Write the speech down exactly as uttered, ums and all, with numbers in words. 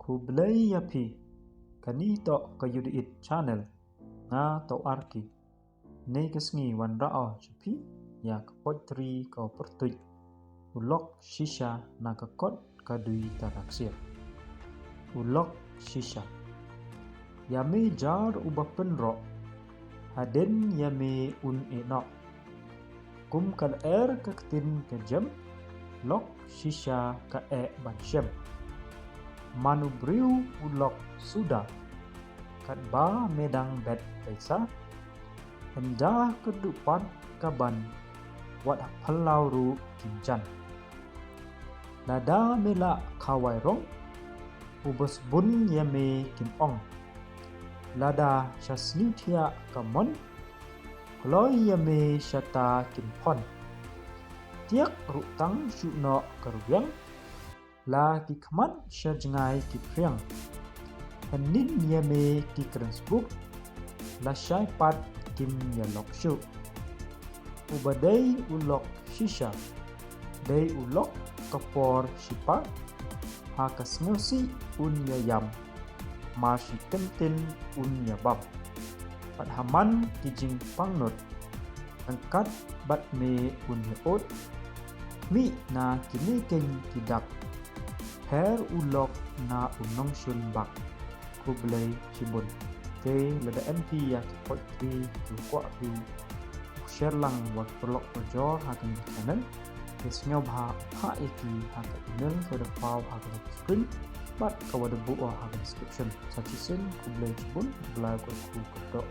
Khublei ïa phi. Kani toh ka Yudiit Channel. Nga toh Arki. Nei ka sngi wanrah sha phi ïa ka poetry ka pyrtuit U lok shisha na ka kot ka dui taraksiar. U lok shisha. Ïa me jar uba pynroh, hadien ïa me un ïehnoh. Kum ka lyer ka ktien ka jem, lok shisha ka eh ban shem. Man u briew u lok suda, katba me dang bet pisa. Ynda ka duh pat ka ban, wat ha phyllaw ruh kim jan. Lada me lah khawai rong, uba sbun ïa me kim ong. Lada sha sniew thiah ka mon, kloi ïa me shata kim phon. Tiak ruh tang shu noh ka rwiang, la ki khmat sha jngai ki phriang. Hynnin ïa me ki kren sbuk, lashai pat kim ïa lok shuh. Uba dei u lok shisha, dei u lok ka por shipa, ha ka sngewsih un ïa ïam, mar shi kyntien un ïa bam. Bad ha man ki jingpangnud, ryngkat bad me un ïa ud, mih na kine keiñ ki dak, pher u lok na u nongshun bak. Khublei shibun. Te lada em phi ïa ki poetry kiba kwah phi share lang wat paralok parajor ha kane ka channel, te sngewbha phah ïa ki ha ka email kaba da paw ha ka screen bad kaba da buh ha ka description. Sa shisien khublei shibun, U Blei u kyrkhu kyrdoh.